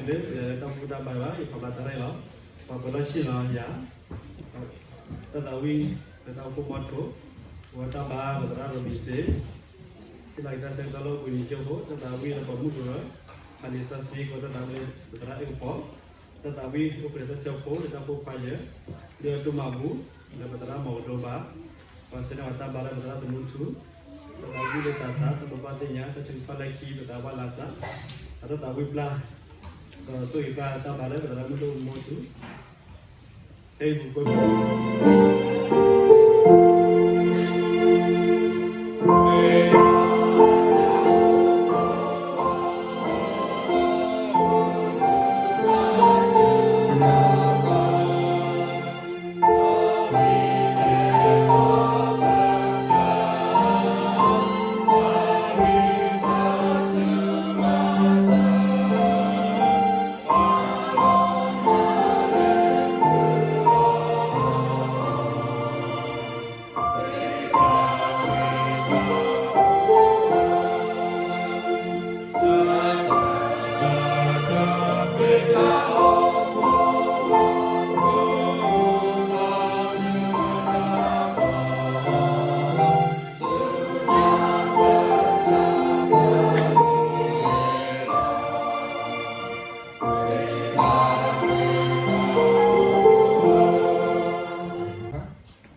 လၢတၢ်ဘူၣ်တၢ်ဘါဘၣ် ယဖးဘၣ်တၢ်ရဲၣ်လီၤ. ပှၤပၢၤလီၢ်ဆံၣ်လီၤယၤ, တၢ်သးဝံၣ်လၢတၢ်အိၣ်ဖှိၣ်မီထိၣ်, အဝဲတၢ်ဘါပသရၣ်ရိဘံစ့, ဟ့ၣ်လီၤက့ၤတၢ်ဆၢကတီၢ်လၢပှၤကညီဖိ, တၢ်သးဝံၣ်လၢပှၤမုၢ်ကျိၤလၢ ဖးလံာ်စီဆှံကီး တၢ်သးဝံၣ်လၢပသရၣ်အဲၣ်ကပီၤ, တၢ်သးဝံၣ်အိၣ်ဖှိၣ်ဒီးတၢ်ကၠိဖိလၢတၢ်အိၣ်ဖှိၣ်ခွါယဲၢ်, လၢအဒိၣ်မးပူၤ လၢပသရၣ်မီၤကဒိဘါ, ပှၤဆှၢန့ၢ်ပှၤတၢ်ဘါလၢပသရၣ်သနူထူ, တၢ်သးဝံၣ်လၢသးစၢ် တၢ်ဘိးဘၣ်သ့ၣ်ညါ တၢ်ထုကဖၣ်လၢခံ ပသရၣ်ဘၣ်လါစၢ်, အတၢ်သးဝံၣ်ပျၢ်, ဒီးဆိၣ်ဂ့ၤပျၢ်တၢ်ဘါလၢပသရၣ်မုၢ်ဒိၣ်မီထူ, ဟဲပူၤကိၣ် စံးဘျုးနၤလၢသး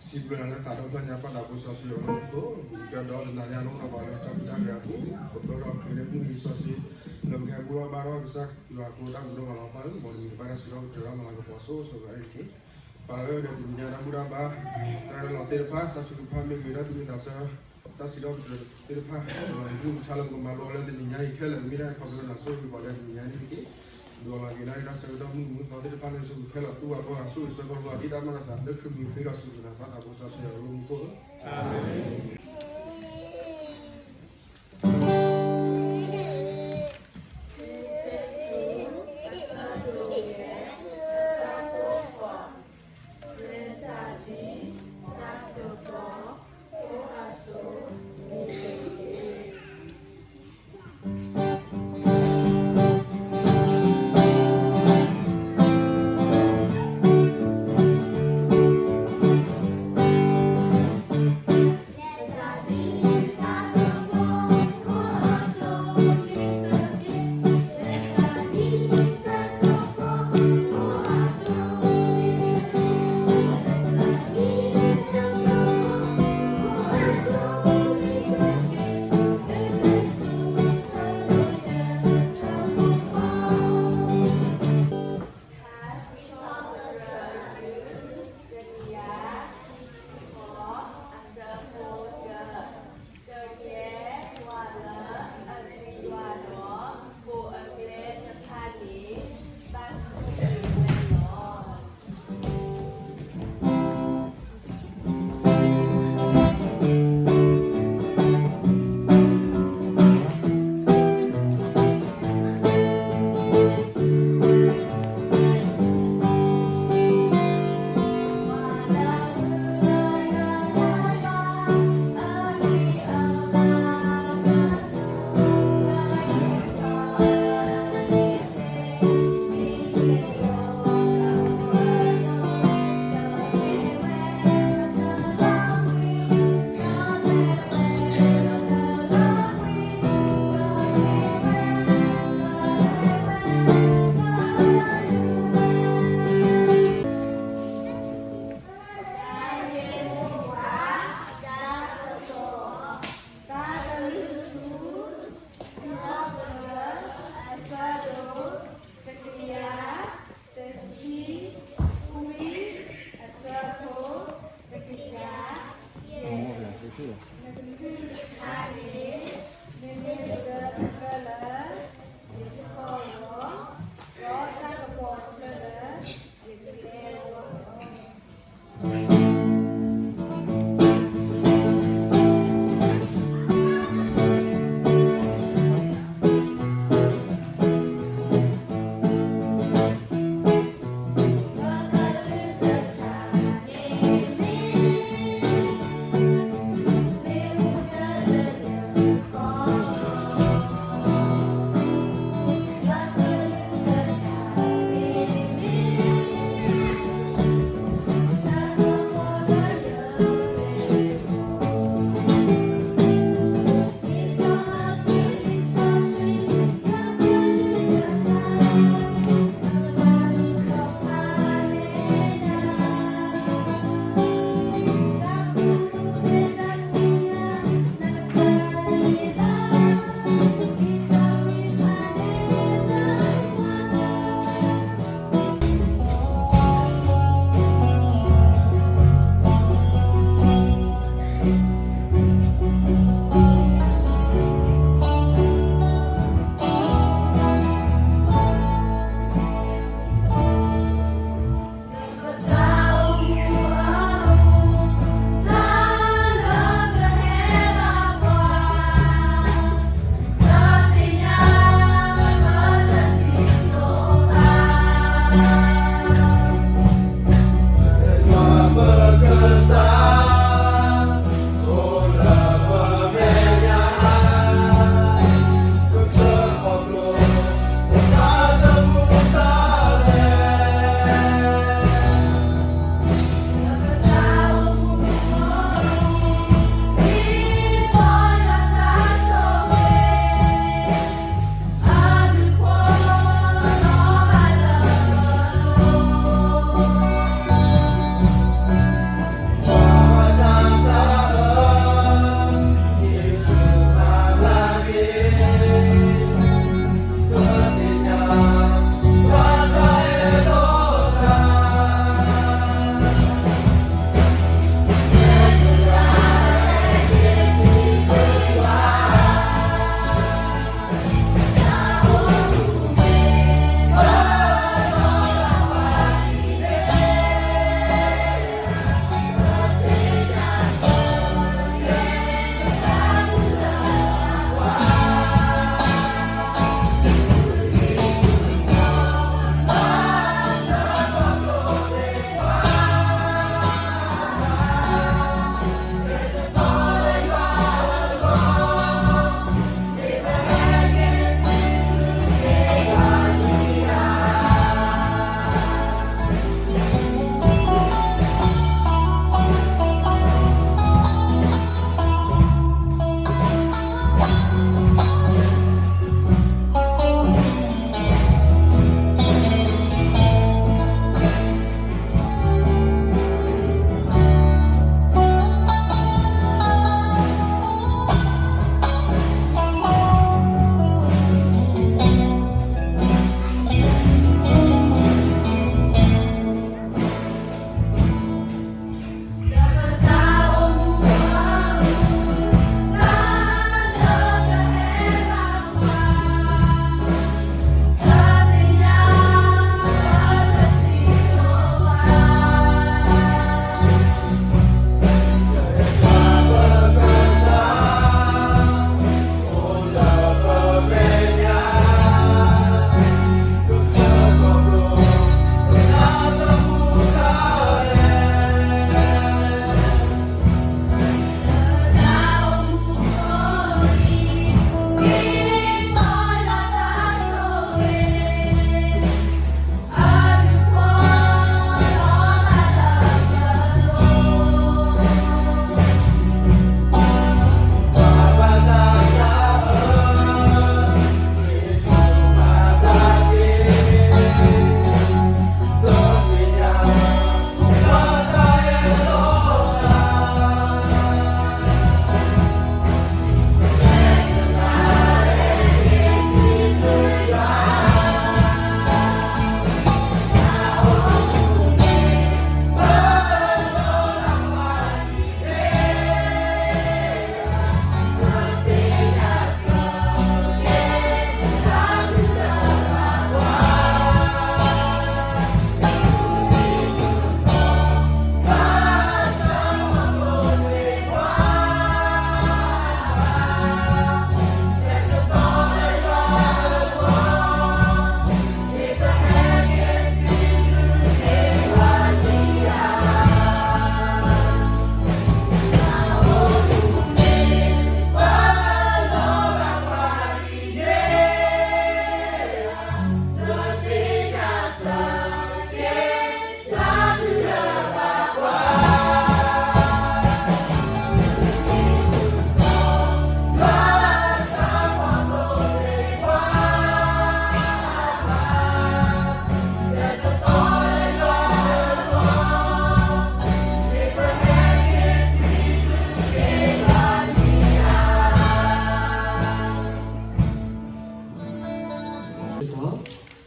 ဒီဖျၢၣ်ညါ ပၢ်သးဖိစီဆှံအီၤလၢမူခိၣ်, ပကဒီးတနၤညါလၢနဘၣ်လၢတၢ်ဖံးတၢ်မၤအပူၤ, ပပၢထီၣ်ခရံာ်လၢမုၢ်နံၤစီဆှံ, လၢပကဟဲဘူၣ်ထီၣ်ဘါထီၣ်ကစၢ်ယွၤအဃိ တၢ်မုာ်ဒိၣ်မးလီၤ. ပၢ်ဧၢ, မ်နမံၤကဘၣ်တၢ်စံးထီၣ်ပတြၢၤထီၣ်မၤလၤကပီၤစိၤစိၤဃၣ်ဃၣ်အံၤတက့ၢ်. ပၢ်ဧၢ, ဒီးတနံၤညါတၢ်ဘူၣ်တၢ်ဘါ, တၢ်ရဲၣ်လီၤသ့ၣ်တဖၣ်, တၢ်ထုကဖၣ်မ့ၢ်ဂ့ၤ, တၢ်သူၣ်ဝံၣ်သးဆၢ, တၢ်စံးထီၣ်ပတြၢၤသ့ၣ်တဖၣ်, ဒီးမုၢ်မဆါလၢပကမၤလိအီၤလၢတနံၤညါအံၤခဲလၢာ် မ့ၢ်ဒၣ်ခီဖျိနၤဆိၣ်ဂ့ၤပှၤလၢတနံၤညါန့ၣ်တက့ၢ်. ဒိးလီၤက့ၤဒၣ်တၢ်ဆၢကတီၢ်မုၢ်မုၢ်သီသ့ၣ်တဖၣ်လၢစိၤဃုာ်ခဲလၢာ် သူၣ်ဘၣ်ဘီဂၤဆိၣ်ဂ့ၤဆၢကတီၢ်လီၤ ဒ်တၢ်မၤတသးလၢခရံာ်မံၤဃ့ဒီးစူၢ်က့ၤနာ် ပၢ်သးဖိစီဆှံအီၤလၢမူခိၣ်ဧၢ.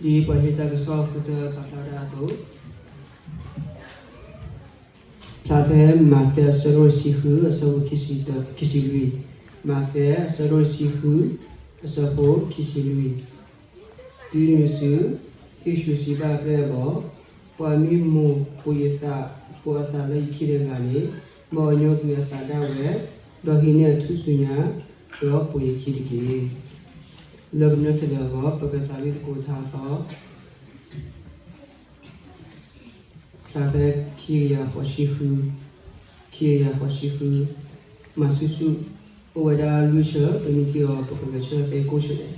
ဒ်ပှၤဟ့ၣ်တၢ်ကစီၣ်အဃိတၢ်ပာ်ဖျါဝဲဒၣ်အသိး, ဖျါဖဲမးသဲအဆၢဒိၣ်တဆံဃု အဆၢဖိခံဆံလွံၢ်, မးသဲအဆၢဒိၣ်တဆံဃု အဆၢဖိခံဆံလွံၢ်. တုၤနုၤဆူ ဟ့ၣ်ဆူၣ်စံးဘၣ်အပျဲၢ်အဘီၣ်, ပှၤမံမီၢ်ပိာ်ယသး ပိာ်အသးလၢယခံတဂၤန့ၣ်, မ်အညီကွံာ်အသးဒၣ်ဝဲ, ဒီးဟံးန့ၢ်အထူၣ်စုညါ, ဒီးပိာ်ယခံတက့ၢ်. လၢကမျၢၢ်ခဲလၢာ်အဂီၢ် ပကသးဝံၣ်သကိးတၢ်အသီ ဖျါဖဲခံကယၤဃိးဆံဃု, ခံကယၤဃိးဆံဃု, မၤဆူၣ်ဆူၣ်, အိၣ်ဝဲဒၣ်လွံၢ်ဆၢ, ပမ့ၢ်ထံၣ်အီၤ ပကဂဲၤဆၢထၢၣ်သ့ကိးဆၢဒဲး.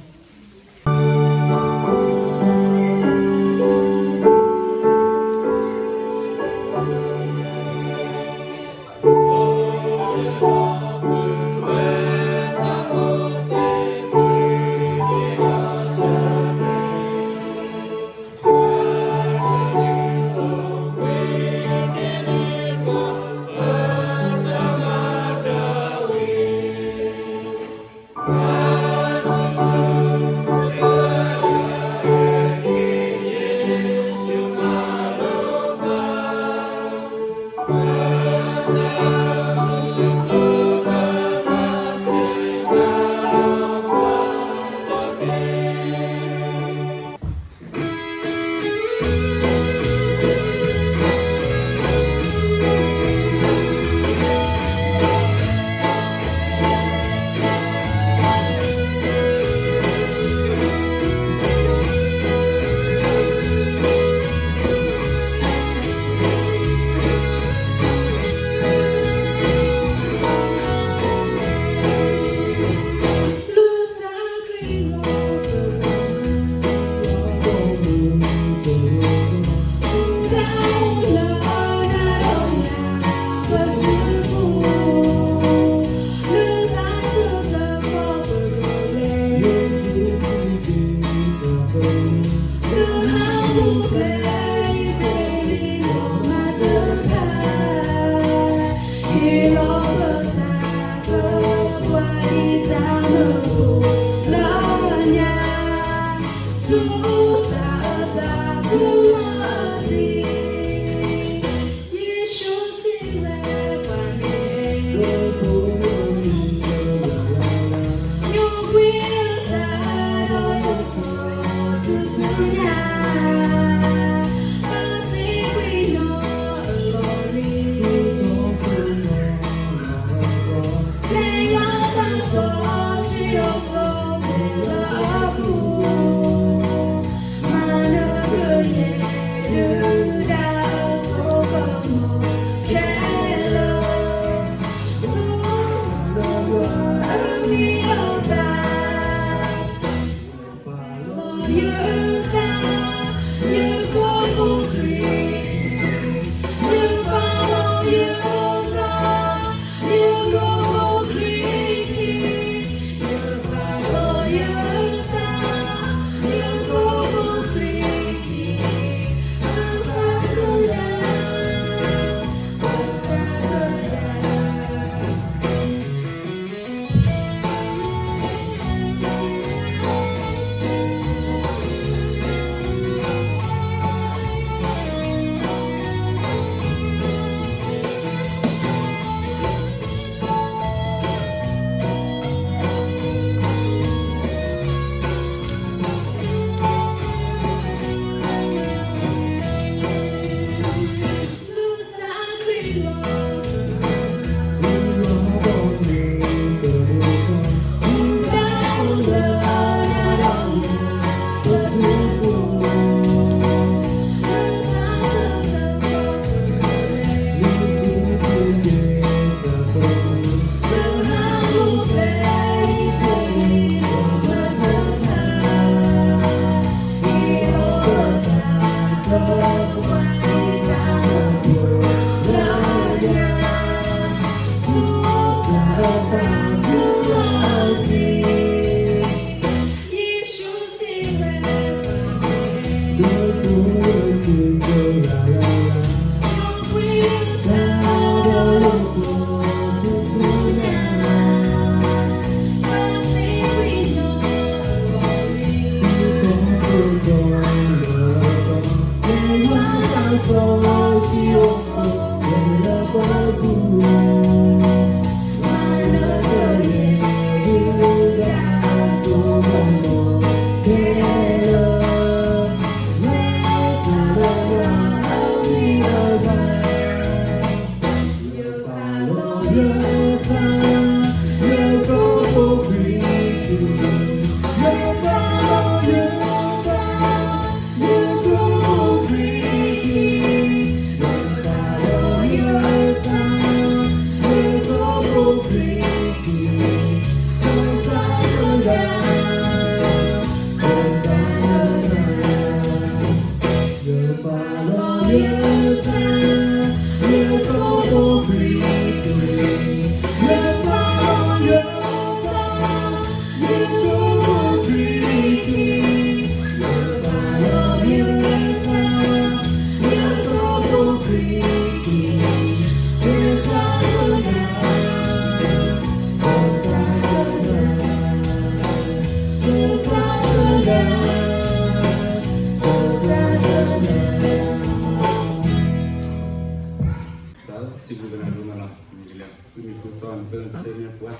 စံးဘျုးကနၤဒိၣ်မးလီၤ. မ့ၢ်ဒ်လဲၣ် ဃုမံၤဃုသီနပၢၢ်ဆၢမ့ၢ်ပှၤ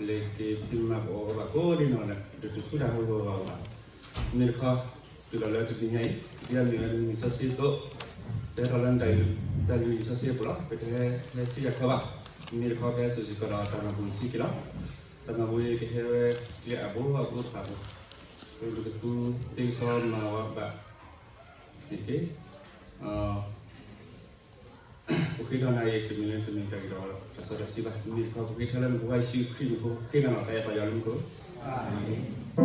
လဲၤက့ၤဖံးမၤပအီၣ်ဘၣ်ကိးဒ်နီၢ်လဲၣ် တတုၤဆူတၢ်ဟးဂီၤဘၣ်ဘၣ်. မ့ၢ်တခီ တုၤလီၤလၢတနံၤညါအံၤ ဒ်အမ့ၢ်ဝဲမုၢ်စီဆှံအသိး ပဟဲထီၣ်လၢတၢ်လုၢ်စီဆှံအပူၤလီၤ. ပတဟဲဟဲဆူယၤခီဘၣ်. မ့ၢ်တခီပဟဲစိာ်စ့ၢ်ကီးဒီးတၢ်မၤဘူၣ်စံးက့ၤလီၤ. တၢ်မၤဘူၣ်အံၤကဟဲဝဲလၢအဘိအဘိတဖၣ် ပကသူသ့ကစီမၤဝဲဘၣ် န့ၣ်က့ ပဃ့ထီၣ်နၤအံၤ တမ့ၢ်လၢတမ့ၢ်တၢ်ဂ့ၤဒီးတၢ်စီတၢ်ဆှံဘၣ်. မ့ၢ်တခီ ပဃ့ထီၣ်လၢနဖိခွါယ့ၣ်ၡူးခရံာ်အမံၤ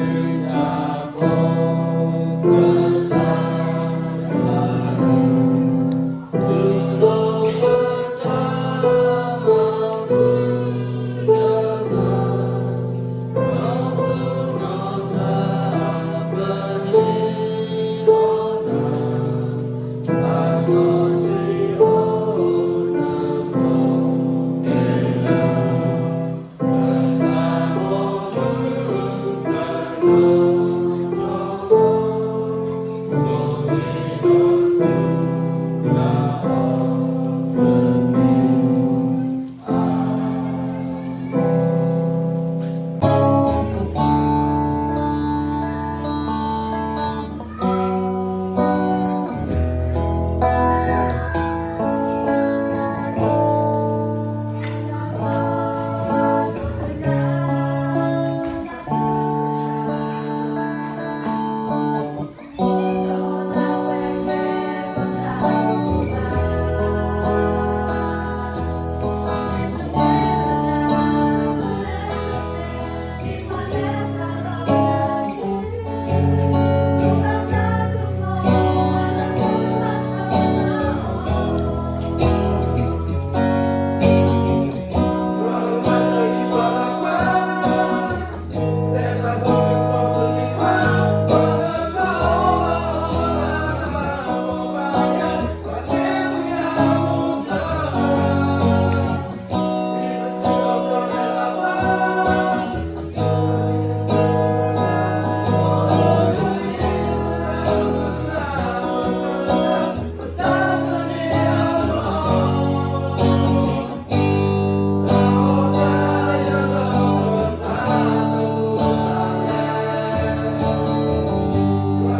အဃိ ဃ့နၤလီၤ. တၢ်အဲၣ်ပှၤ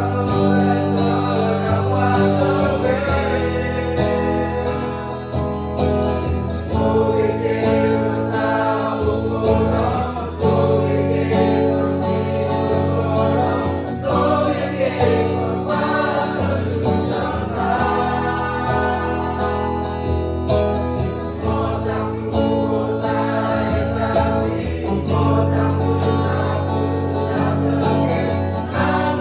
ယွၤလၢမူခိၣ်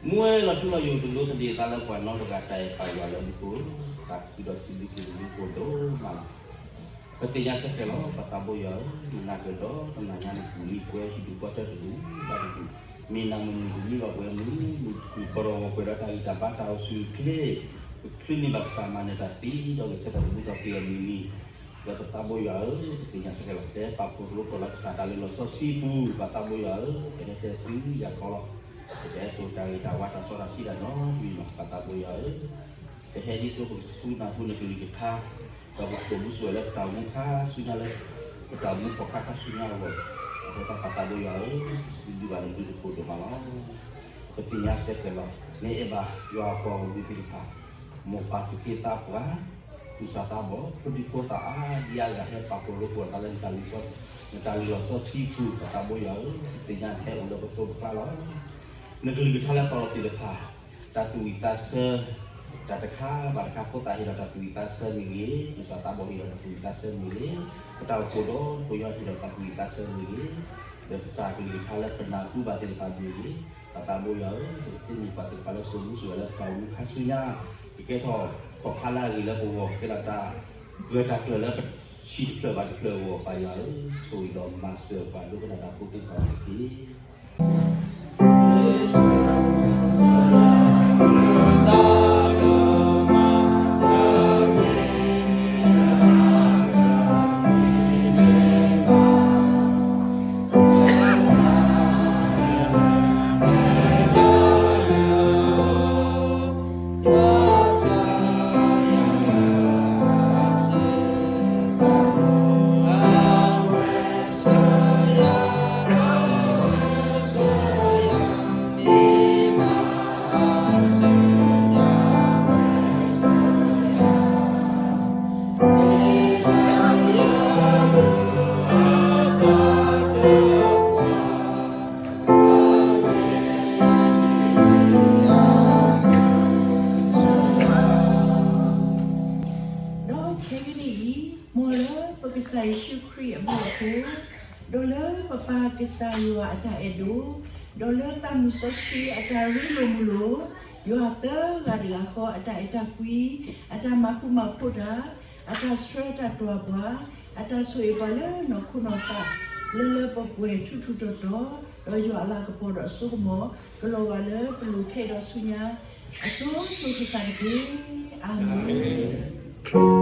မူဝဲလီၤထူလီၤယိာ်တလိသဒံးသးလၢပှၤနီတဂၤ တၢ်အဲၣ်ပာ်ယွၤလၢမူခိၣ်, တၢ်ဃုာ်ဒီးစံးဘျုးက့ၤလၢမူခိၣ်ဒိၣ်မးလီၤ. ပသ့ၣ်ညါဆၢကဲၤလီၤ ပသးဘိယွၤဧၢ, နကဒီးတနၤညါန့ၣ် ပူၤလံပှဲၤဟံၣ်ဒူၣ်ဃီတၢၢ်တဒူၣ်ဘၣ်တဒူၣ်, မ့ၢ်နၤမုၢ်မုၢ်တမံဘၣ်ပှဲၤမုၢ်, မုၢ်ပရီၣ်ပှဲၤဒီးတၢ်ဂံၢ်တၢ်ဘါတၢ်အိၣ်ဆူၣ်အိၣ်ချ့, ပချုးန့ၢ်ဘၣ်ကစၢ်မၤနၢၤတၢ်သ့ ဒီးဂဲၤဆၢထၢၣ်သမူထီၣ်က့ၤအမုၢ်နံၤ, ဒီးပသးဘိယွၤဧၢ, ပသ့ၣ်ညါဆၢကဲၤလီၤ ပဟဲပာ်ဖှိၣ်ရိဖှိၣ်လၢကစၢ်တၢ်လုၢ်လီၢ်စီဆှံပူၤ, ပသးဘိယွၤဧၢ, ပဟဲတဲဆူယၤခီလီၤ, ပကဟဲစိာ်တၢ်ဂ့ၤတၢ်ဝါတၢ်စီတၢ်ဆှံတၢ်နီတမံၤလီၤ ပသးဘိယွၤဧၢ ပဟဲဒ်သိးပကစူၢ်နာ်ဟူနကလုၢ်ကထါ, ဒီးပကစိာ်မူစိာ်ဝဲလၢပတၢ်မူခါဆူညါလၢ, ပတၢ်မူဖီၣ်ခါခါဆူညါအဂီၢ်, အဃိသတးပသးဘိယွၤဧၢ, စံးဘျုးဘၣ်နဘျုးတဖှိၣ်ဒိၣ်မးလီၤ. ပသ့ၣ်ညါဆၢကဲၤလီၤ နအဲၣ်ဘၣ်ယွၤအပှၤဂီၢ်မုၢ်သ့ၣ်တဖၣ်, မိၢ်ပၢ်သူၣ်က့သးပှၢ်, သူၣ်စၢ်သးဘီၣ်, ဖိဒံဖိသၣ်အါဒံအါဂၤဟဲပာ်ဖှိၣ်ရိဖှိၣ်အသးလၢနတၢ်လုၢ်လီၢ်စီဆှံပူၤ, ပသးဘိယွၤဧၢ, ပသ့ၣ်ညါနဟဲအိၣ်လၢပသိးပကျါလီၤ. နကလုၢ်ကထါလၢသီလီၤသ့ၣ်တဖၣ်, တၢ်သူၣ်ဝံၣ်သးဆၢ, တၢ်တခါဘၣ်တခါဖိသၣ်ဟ့ၣ်ဒီးတၢ်သူၣ်ဝံၣ်သးဆၢမ့ၢ်ဂ့ၤ, သူၣ်စၢ်သးဘီၣ်ဟ့ၣ်ဒီးတၢ်သူၣ်ဝံၣ်သးဆၢမ့ၢ်ဂ့ၤ, ပတၢ်အိၣ်ဖှိၣ်ဒီးဖိယွၤဟ့ၣ်ဒီးတၢ်သူၣ်ဝံၣ်သးဆၢမ့ၢ်ဂ့ၤ, ဒီးကစၢ်ကလုၢ်ကထါလၢပနၢ်ဟူဘၣ်သ့ၣ်တဖၣ်မ့ၢ်ဂ့ၤ, ပသးဘိယွၤဧၢ, ပကသ့မ့ၢ်ပှၤသ့ၣ်တဖၣ်လၢစိာ်မူစိာ်ဝဲလၢပတၢ်အိၣ်မူခါဆူညါ, ကကဲထီၣ်ခီၣ်ဖးလၢအဂ့ၤလၢပဂီၢ်, ကဲထီၣ်တၢ်ဂၢၢ်တၢ်ကျၢၤလၢပဆံးတဖျၢၣ်ဘၣ်တဖျၢၣ်အဂီၢ်, ပၢ်ယွၤဧၢ, ဆိၣ်ဂ့ၤဒီးမၤစၢၤပှၤဒိကနၣ်တၢ်ဖိသ့ၣ်တဖၣ်အံၤတက့ၢ်. တၢ် ကစၢ်ယ့ၣ်ၡူးခရံာ်အဘျုးအဖှိၣ်, ဒီးလၢပပၢ်ကစၢ်ယွၤအတၢ်အဲၣ်ဒိၣ်, ဒီးလၢသးမုၣ်စီဆှံအတၢ်ရ့လိာ်မုာ်လိာ်, ယွၤသၢဂၤတဂၤဃီအတၢ်အဲၣ်တၢ်ကွံ, အတၢ်မၤဃူမၤဖိးတၢ်, အတၢ်ဆှၢတၢ်တွၢ်ပှၤ, အတၢ်ဆိၣ်ဂ့ၤပှၤလၢနီၢ်ခိနီၢ်သး, လၢလၢပှဲၤပှဲၤထူထူတီၤတီၤ, ဒီးယွၤအလၤကပီၤဒီးအစိကမီၤ ကလီၤဂာ်လၢပလိၤခဲအံၤဒီးဆူညါ အစိၤစိၤဃၣ်ဃၣ်တက့ၢ်. အၤမ့ၣ်.